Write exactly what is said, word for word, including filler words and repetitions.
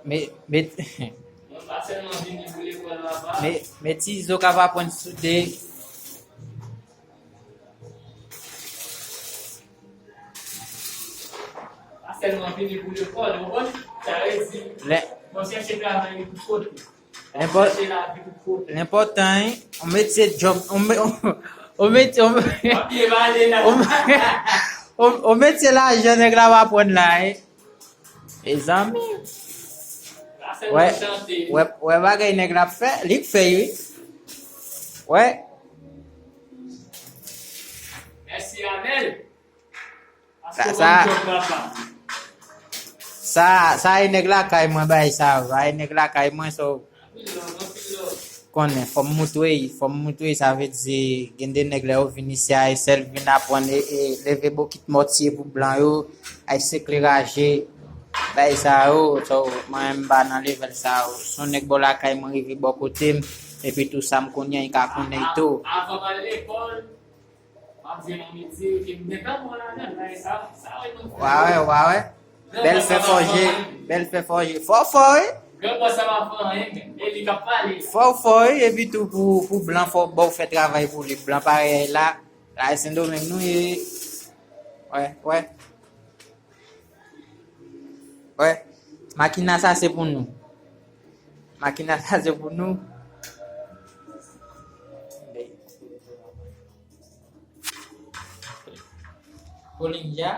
Me, me, Mwen pa sèlman vini pou lekòl, papa. Me, me ti zo k ap aprann soude. Pa sèlman vini pou lekòl, ou konprann? Sa vle di, lè, mwen chèche travay tout kote. Mwen chèche lavi tout kote. Lenpòtan, wi. On metye djòb, on me-, on, on metye, on, on, on metye lajan nèg la va pran la, wi. Mezanmi. Wè, wè, wè bagay nèg la ap fè, li k fè, wi. Wè. Mèsi, Amèl. Sa, sa, sa e nèg lakay mwen bay sa, sa e nèg lakay mwen, so, konnen, fò m moutre, fò m moutre, sa vle di, gen de nèg lè yo vin isi a, e sèl vin aprann, e, e, leve bokit mòtye pou blan yo, ay sekleraje, bay sa yo, so, mwen menm m pa nan level sa yo. Si yon nèg bò lakay mwen rive bò kote m, epi tou sa m konnen, li ka konnen tou. Avan m al lekòl, m ap jwenn yon metye ke m gentan bon ladan l, men sa, sa wè nou fè. Wa wè, wa wè. Bèl fè fòje, bèl fè fòje. Fò w fò, wi. Gran bòs la pa fè anyen, men e li k ap pale. Fò w fò, wi, epi tou pou, pou blan, fò w ba w fè travay pou li. Blan parèy la, la e Sendomeng nou ye. Wè, wè. Wè. Makina sa se pou nou. Makina sa se pou nou. Polinja.